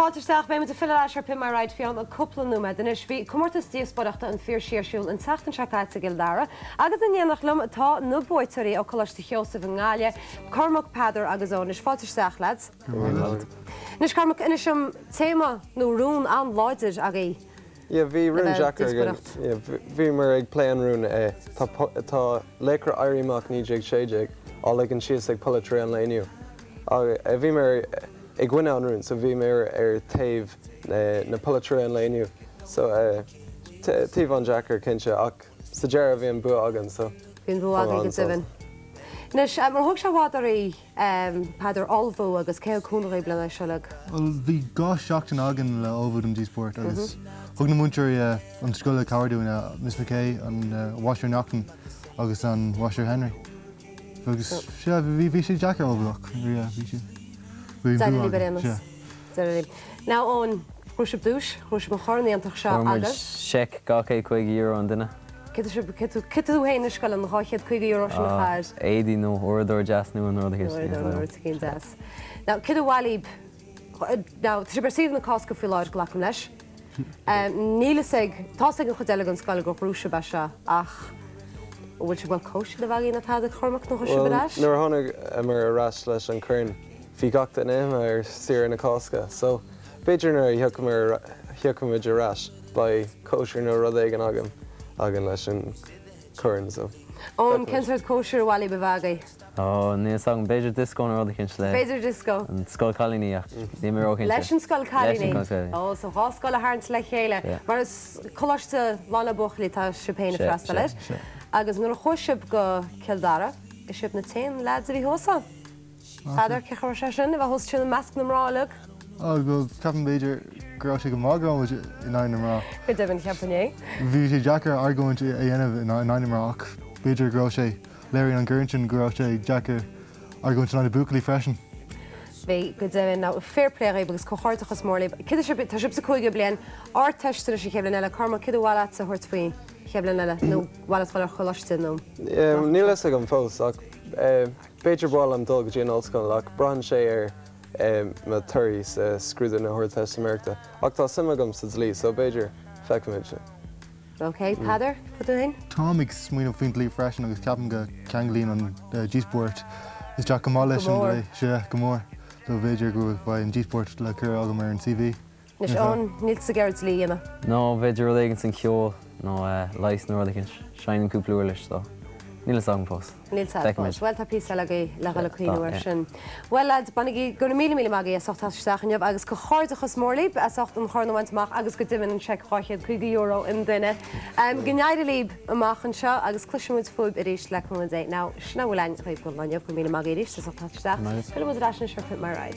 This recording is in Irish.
Fáilte isteach, beidh muid ag filleadh ar ais ar Pimp My Ride faoi cheann cúpla nóiméad. Anois, bhí comórtas díospóireachta an Phiarsaigh ar siúl an tseachtain seo caite i gCill Dara agus in éineacht liom tá na buaiteoirí ó Coláiste Sheosaimh i nGaillimh, Cormac, Peadar agus Eoin. Anois, fáilte isteach, lads. Anois, Cormac, inis dom téama nó rún an-láidir agaibh. Yeah, bhí rún deacair againn. Yeah, bhíomar ag plé an rún. Tá tá laochra Éirí Amach 1916 á ligean síos ag polaiteoirí an lae inniu. Bhíomar i gcoinne an rúin so bhíomar ar taobh na polaiteoirí an lae inniu. So taobh an-deacair cinnte ach sa deireadh bhí an bua againn so Bhí an bua agaibh go deimhin. Anois, ar thóg sé i bhfad oraibh Peadar ullmhú agus cé thug cúnamh dhaoibh lena seo uilig? Bhuel bhí 2 seachtain againn le ullmhú don díospóireacht agus thug na múinteoirí an scoile cabhair dúinn, Miss McKay, an Mháistir Naughton agus an Mháistir Henry. Agus sea, bhí, bhí sé deacair ullmhú ach bhí, bhí sé, bhí an bua againn, sea. D'éirigh libh. Now Eoin, ghnóthaigh sibh duais, ghnóthaigh sibh an chorn iontach seo Fuair muid agus. seic €250 an duine. Cé tá sibh, cé tú, cé tú féin anois ag goil an €250 sin a chaitheamh? Éadaí nó uaireadóir deas nua nó rud éicint. Uaireadóir nó rud éicint deas. Now cé a bhailigh, now tá sibh ar saoire na Cásca faoi láthair, glacaim leis. Níl fhios ag, tá fhios ag an chuid eile den scoil gur ghnóthaigh sibh é seo ach an bhfuil sibh ag goil cóisir a bheith agaibh nó tada a Chormaic nuair a thiocfaidh sibh ar Bhuel, ais? nuair a tháinigeamar ar ais leis an chorn, bhí gach duine imithe ar saoire na Cásca so b'fhéidir nuair a thiocfamar, thiocfaimid ar ais beidh cóisir nó rud éigin agam, againn leis an chorn so Eoin, cén sórt cóisir ar mhaith libh a bheith agaibh? Ó, níl fhios agam, b'fhéidir dioscó nó rud eicínt le. B'fhéidir dioscó. An scoil cailíní ach níl mé róchinnte. Leis an scoil cailíní. Leis an scoil cailíní. Ó, so dhá scoil a tharraingt le chéile. Yeah. Mar is coláiste lán le buachaillí atá sibh féin ag Sea, freastal sea, air. sea. Agus nuair a chuaigh sibh go Cill Dara, is sibh na t-aon leaids a bhí thuas ann. Peadar, cén chaoi a raibh sé sin, a bheith thuas ansin i measc na mná uilig? Ó, bhuel, ceapaim b'fhéidir go raibh sé go maith go raibh muid in aghaidh na mná. Go deimhin, cheapfainn é. Bhí sé deacair argóint a dhéanamh in aghaidh na mná ach b'fhéidir go raibh sé, léiríonn an corn sin go raibh sé deacair argóint in aghaidh na buachaillí freisin. Bhí, go deimhin. Now, fair play dhaoibh agus comhghairdeachas mór libh. Cé sibh, tá sibh sa cúigiú bliain, Ardteist anois an chéad bhliain eile. Cormac, céard ba mhaith leatsa a thabhairt faoi chéad bhliain eile nó mhaith leat dul ar choláiste nó? Níl a fhios agam fós ach b'fhéidir ba mhaith liom dul go dtí an ollscoil ach braitheann sé ar mo torthaí sa scrúdú na hArdteistiméireachta. Ach tá suim agam sa dlí so b'fhéidir, feicfimid. Ok, Peadar, fút féin? Táim ag smaoineamh faoin dlí freisin agus ceapaim go ceanglaíonn an díospóireacht isteach go maith leis an dlí. Sea, go mór. So b'fhéidir go bhfuil an díospóireacht le cur agam ar an CV. Anois, Eoin, níl tusa ag iarraidh dlí a dhéanamh? No, b'fhéidir rud éigin san cheol nó leigheas nó rud éicint. Seinnim cúpla uirlis so níl fhios agam fós. Níl fhios agat fós. Bhuel, tá píosa eile agaibh le dhul ag cuimhniú air sin. Bhuel, lads, bainigí, go raibh míle míle maith agaibh as ucht teacht isteach inniu agus comhghairdeachas mór libh as ucht an chorn a bhaint amach agus go deimhin an seic €250 an duine. Go n-éirí libh amach anseo agus cloisfidh muid fúibh arís le cúnamh Dé. Now, sin a bhfuil againn dhaoibh don lá inniu. Go raibh míle maith agaibh arís as ucht teacht isteach. Fillfidh muid ar ais anois ar Pimp My Ride.